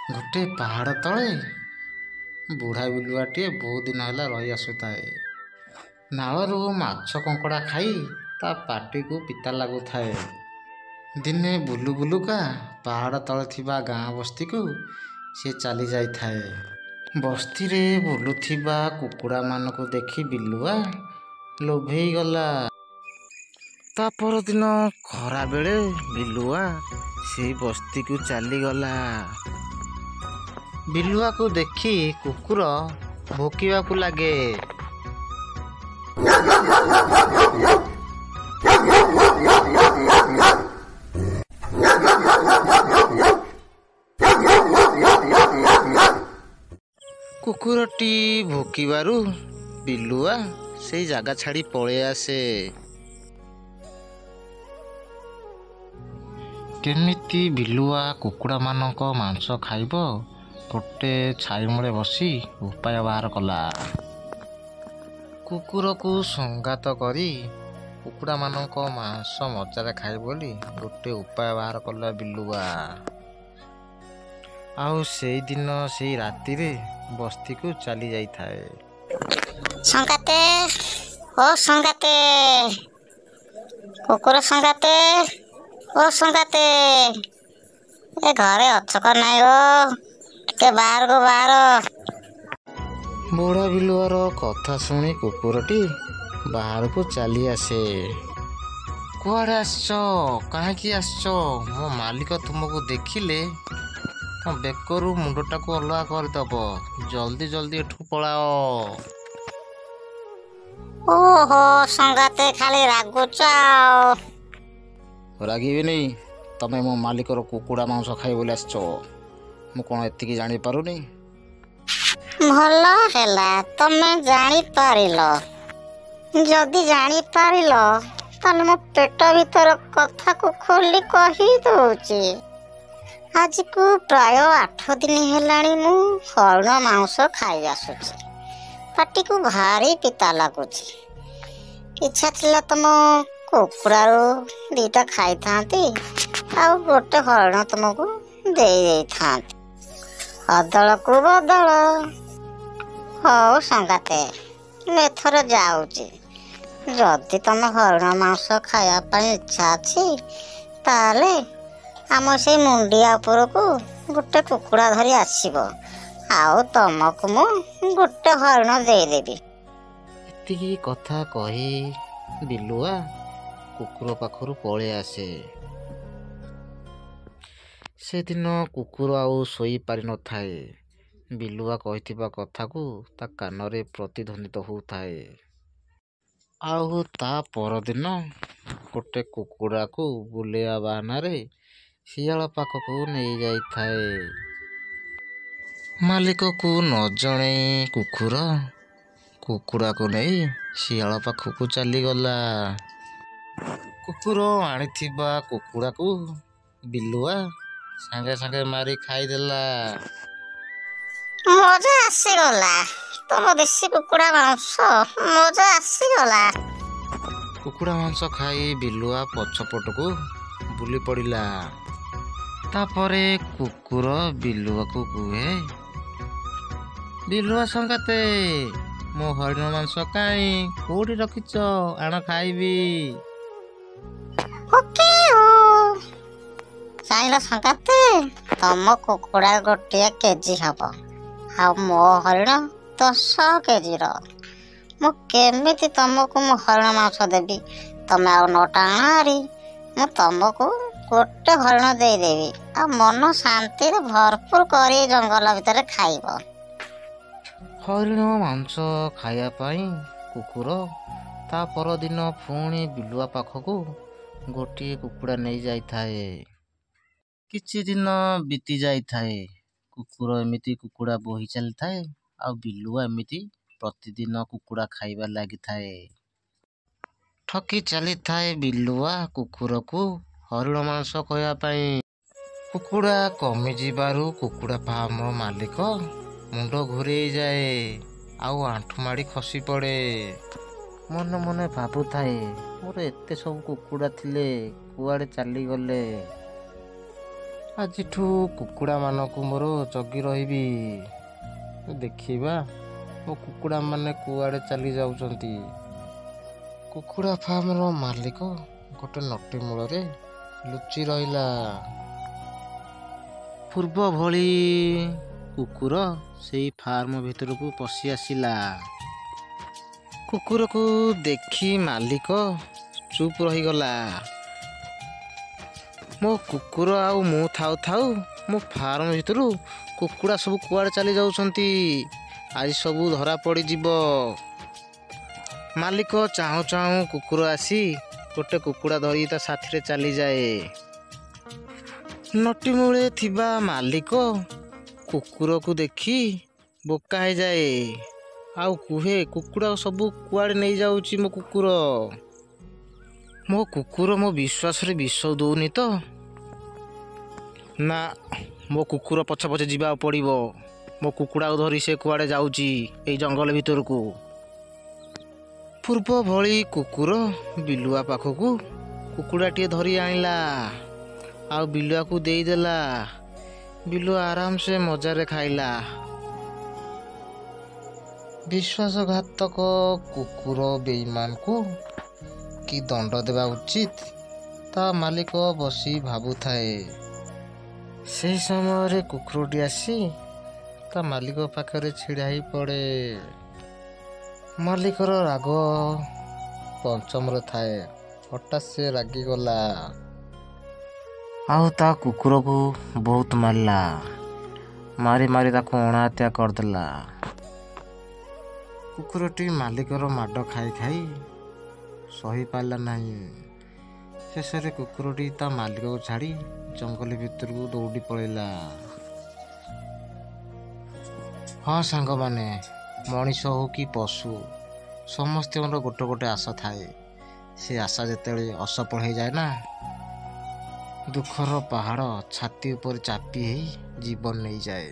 ଗୋଟେ ପାହାଡ଼ ତଳେ ବୁଢ଼ା ବିଲୁଆଟିଏ ବହୁତ ଦିନ ହେଲା ରହି ଆସୁଥାଏ। ନାଳରୁ ମାଛ କଙ୍କଡ଼ା ଖାଇ ତା ପାଟିକୁ ପିତା ଲାଗୁଥାଏ। ଦିନେ ବୁଲୁ ବୁଲୁକା ପାହାଡ଼ ତଳେ ଥିବା ଗାଁ ବସ୍ତିକୁ ସେ ଚାଲି ଯାଇଥାଏ। ବସ୍ତିରେ ବୁଲୁଥିବା କୁକୁଡ଼ାମାନଙ୍କୁ ଦେଖି ବିଲୁଆ ଲୋଭେଇଗଲା। ତା ପରଦିନ ଖରାବେଳେ ବିଲୁଆ ସେଇ ବସ୍ତିକୁ ଚାଲିଗଲା। ବିଲୁଆକୁ ଦେଖି କୁକୁର ଭୁକିବାକୁ ଲାଗେ। କୁକୁରଟି ଭୁକିବାରୁ ବିଲୁଆ ସେଇ ଜାଗା ଛାଡ଼ି ପଳେଇ ଆସେ। କେମିତି ବିଲୁଆ କୁକୁଡ଼ାମାନଙ୍କ ମାଂସ ଖାଇବ, ଗୋଟେ ଛାଇମୂଳେ ବସି ଉପାୟ ବାହାର କଲା। କୁକୁରକୁ ସଙ୍ଗାତ କରି କୁକୁଡ଼ାମାନଙ୍କ ମାଂସ ମଜାରେ ଖାଇବ ବୋଲି ଗୋଟେ ଉପାୟ ବାହାର କଲା ବିଲୁଆ। ଆଉ ସେଇଦିନ ସେଇ ରାତିରେ ବସ୍ତିକୁ ଚାଲି ଯାଇଥାଏ। ସଙ୍ଗାତେ, ଓ ସଙ୍ଗାତେ, କୁକୁର ସଙ୍ଗାତେ, ଓ ସଙ୍ଗାତେ, ଏ ଘରେ ଅଛ କ ନାଇଁ ଓ, ଟିକେ ବାହାରକୁ ବାହାର। ବୁଢ଼ା ବିଲୁଆର କଥା ଶୁଣି କୁକୁରଟି ବାହାରକୁ ଚାଲି ଆସେ। କୁଆଡ଼େ ଆସିଛ, କାହିଁକି ଆସିଛ? ମୋ ମାଲିକ ତୁମକୁ ଦେଖିଲେ ତମ ବେକରୁ ମୁଣ୍ଡଟାକୁ ଅଲଗା କରିଦେବ। ଜଲ୍ଦି ଜଲ୍ଦି ଏଠୁ ପଳାଅ। ଓହୋ ସଙ୍ଗାତେ, ଖାଲି ରାଗୁଛ ଆଉ। ରାଗିବିନି, ତମେ ମୋ ମାଲିକର କୁକୁଡ଼ା ମାଂସ ଖାଇ ବୋଲି ଆସିଛ। ମୁଁ କ'ଣ ଏତିକି ଜାଣିପାରୁନି? ଭଲ ହେଲା ତମେ ଜାଣିପାରିଲ। ଯଦି ଜାଣିପାରିଲ ତାହେଲେ ମୋ ପେଟ ଭିତର କଥାକୁ ଖୋଲି କହି ଦଉଛି। ଆଜିକୁ ପ୍ରାୟ 8 ଦିନ ହେଲାଣି ମୁଁ ହରିଣ ମାଂସ ଖାଇ ଆସୁଛି। ପାଟିକୁ ଭାରି ପିତା ଲାଗୁଛି। ଇଚ୍ଛା ଥିଲା ତମ କୁକୁଡ଼ାରୁ 2ଟା ଖାଇଥାନ୍ତି, ଆଉ ଗୋଟେ ହରିଣ ତମକୁ ଦେଇ ଦେଇଥାନ୍ତି, ଅଦଳକୁ ବଦଳ। ହଉ ସଙ୍ଗାତେ, ମୁଁ ଏଥର ଯାଉଛି। ଯଦି ତମ ହରିଣ ମାଂସ ଖାଇବା ପାଇଁ ଇଚ୍ଛା ଅଛି, ତାହେଲେ ଆମ ସେଇ ମୁଣ୍ଡିଆ ଉପରକୁ ଗୋଟେ କୁକୁଡ଼ା ଧରି ଆସିବ, ଆଉ ତମକୁ ମୁଁ ଗୋଟେ ହରିଣ ଦେଇଦେବି। ଏତିକି କଥା କହି ବିଲୁଆ କୁକୁର ପାଖରୁ ପଳେଇ ଆସେ। ସେଦିନ କୁକୁର ଆଉ ଶୋଇପାରିନଥାଏ। ବିଲୁଆ କହିଥିବା କଥାକୁ ତା କାନରେ ପ୍ରତିଧ୍ୱନିତ ହେଉଥାଏ। ଆଉ ତା ପରଦିନ ଗୋଟେ କୁକୁଡ଼ାକୁ ବୁଲେଇବା ବାହାନାରେ ଶିଆଳ ପାଖକୁ ନେଇଯାଇଥାଏ। ମାଲିକକୁ ନ ଜଣେଇ କୁକୁର କୁକୁଡ଼ାକୁ ନେଇ ଶିଆଳ ପାଖକୁ ଚାଲିଗଲା। କୁକୁର ଆଣିଥିବା କୁକୁଡ଼ାକୁ ବିଲୁଆ ସାଙ୍ଗେ ସାଙ୍ଗେ ମାରି ଖାଇଦେଲା। ମଜା ଆସିଗଲା, ତମ ଦେଶୀ କୁକୁଡ଼ା ମାଂସ ମଜା ଆସିଗଲା। କୁକୁଡ଼ା ମାଂସ ଖାଇ ବିଲୁଆ ପଛପଟକୁ ବୁଲି ପଡ଼ିଲା। ତାପରେ କୁକୁର ବିଲୁଆକୁ କୁହେ, ବିଲୁଆ ସଙ୍ଗାତେ, ମୋ ହରିଣ ମାଂସ କାଇଁ, କୋଉଠି ରଖିଛ, ଆଣ ଖାଇବି। ଓକେ, ଚାହିଁଲ ସଙ୍ଗାତେ, ତମ କୁକୁଡ଼ା 1 କେଜି ହବ, ଆଉ ମୋ ହରିଣ 10 କେଜିର। ମୁଁ କେମିତି ତମକୁ ମୋ ହରିଣ ମାଂସ ଦେବି? ତମେ ଆଉ 9ଟା ଆଣ ହାରି, ମୁଁ ତମକୁ ଗୋଟେ ହରିଣ ଦେଇଦେବି, ଆଉ ମନ ଶାନ୍ତିରେ ଭରପୁର କରି ଜଙ୍ଗଲ ଭିତରେ ଖାଇବ। ହରିଣ ମାଂସ ଖାଇବା ପାଇଁ କୁକୁର ତା ପରଦିନ ପୁଣି ବିଲୁଆ ପାଖକୁ ଗୋଟିଏ କୁକୁଡ଼ା ନେଇ ଯାଇଥାଏ। କିଛି ଦିନ ବିତି ଯାଇଥାଏ। କୁକୁର ଏମିତି କୁକୁଡ଼ା ବୋହି ଚାଲିଥାଏ, ଆଉ ବିଲୁଆ ଏମିତି ପ୍ରତିଦିନ କୁକୁଡ଼ା ଖାଇବା ଲାଗିଥାଏ। ଠକି ଚାଲିଥାଏ ବିଲୁଆ କୁକୁରକୁ ହରିଣ ମାଂସ ଖୋଇବା ପାଇଁ। କୁକୁଡ଼ା କମିଯିବାରୁ କୁକୁଡ଼ା ଫାର୍ମର ମାଲିକ ମୁଣ୍ଡ ଘୁରେଇ ଯାଏ, ଆଉ ଆଣ୍ଠୁ ମାଡ଼ି ଖସି ପଡ଼େ। ମନେ ମନେ ଭାବୁଥାଏ, ମୋର ଏତେ ସବୁ କୁକୁଡ଼ା ଥିଲେ, କୁଆଡ଼େ ଚାଲିଗଲେ? ଆଜିଠୁ କୁକୁଡ଼ାମାନଙ୍କୁ ମୋର ଜଗି ରହିବି। ଦେଖିବା ମୋ କୁକୁଡ଼ାମାନେ କୁଆଡ଼େ ଚାଲି ଯାଉଛନ୍ତି। କୁକୁଡ଼ା ଫାର୍ମର ମାଲିକ ଗୋଟେ ନଟି ମୂଳରେ ଲୁଚି ରହିଲା। ପୂର୍ବ ଭଳି କୁକୁର ସେଇ ଫାର୍ମ ଭିତରକୁ ପଶି ଆସିଲା। କୁକୁରକୁ ଦେଖି ମାଲିକ ଚୁପ୍ ରହିଗଲା। ମୋ କୁକୁର ଆଉ ମୁଁ ଥାଉ ଥାଉ ମୋ ଫାର୍ମ ଭିତରୁ କୁକୁଡ଼ା ସବୁ କୁଆଡ଼େ ଚାଲି ଯାଉଛନ୍ତି? ଆଜି ସବୁ ଧରା ପଡ଼ିଯିବ। ମାଲିକ ଚାହୁଁ ଚାହୁଁ କୁକୁର ଆସି ଗୋଟେ କୁକୁଡ଼ା ଧରି ତା ସାଥିରେ ଚାଲିଯାଏ। ନଟିମୂଳେ ଥିବା ମାଲିକ କୁକୁରକୁ ଦେଖି ବୋକା ହେଇଯାଏ ଆଉ କୁହେ, କୁକୁଡ଼ା ସବୁ କୁଆଡ଼େ ନେଇଯାଉଛି ମୋ କୁକୁର? ମୋ କୁକୁର ମୋ ବିଶ୍ୱାସରେ ବିଷ ଦଉନି ତ? ନା, ମୋ କୁକୁର ପଛେ ପଛେ ଯିବାକୁ ପଡ଼ିବ। ମୋ କୁକୁଡ଼ାକୁ ଧରି ସେ କୁଆଡ଼େ ଯାଉଛି ଏଇ ଜଙ୍ଗଲ ଭିତରକୁ। ପୂର୍ବ ଭଳି କୁକୁର ବିଲୁଆ ପାଖକୁ କୁକୁଡ଼ାଟିଏ ଧରି ଆଣିଲା ଆଉ ବିଲୁଆକୁ ଦେଇଦେଲା। ବିଲୁଆ ଆରାମସେ ମଜାରେ ଖାଇଲା। ବିଶ୍ୱାସଘାତକ କୁକୁର ବେଇମାନକୁ କି ଦଣ୍ଡ ଦେବା ଉଚିତ, ତା ମାଲିକ ବସି ଭାବୁଥାଏ। ସେହି ସମୟରେ କୁକୁରଟି ଆସି ତା ମାଲିକ ପାଖରେ ଛିଡ଼ା ହେଇ ପଡ଼େ। ମାଲିକର ରାଗ ପଞ୍ଚମରେ ଥାଏ। ହଠାତ୍ ସେ ରାଗିଗଲା ଆଉ ତା କୁକୁରକୁ ବହୁତ ମାରିଲା। ମାରି ମାରି ତାକୁ ଅଣହାତିଆ କରିଦେଲା। କୁକୁରଟି ମାଲିକର ମାଡ଼ ଖାଇ ଖାଇ ସହିପାରିଲା ନାହିଁ। ଶେଷରେ କୁକୁରଟି ତା ମାଲିକକୁ ଛାଡ଼ି ଜଙ୍ଗଲ ଭିତରକୁ ଦୌଡ଼ି ପଳେଇଲା। ହଁ ସାଙ୍ଗମାନେ, ମଣିଷ ହଉ କି ପଶୁ, ସମସ୍ତଙ୍କର ଗୋଟେ ଗୋଟେ ଆଶା ଥାଏ। ସେ ଆଶା ଯେତେବେଳେ ଅସଫଳ ହେଇଯାଏ ନା, ଦୁଃଖର ପାହାଡ଼ ଛାତି ଉପରେ ଚାପି ହେଇ ଜୀବନ ନେଇଯାଏ।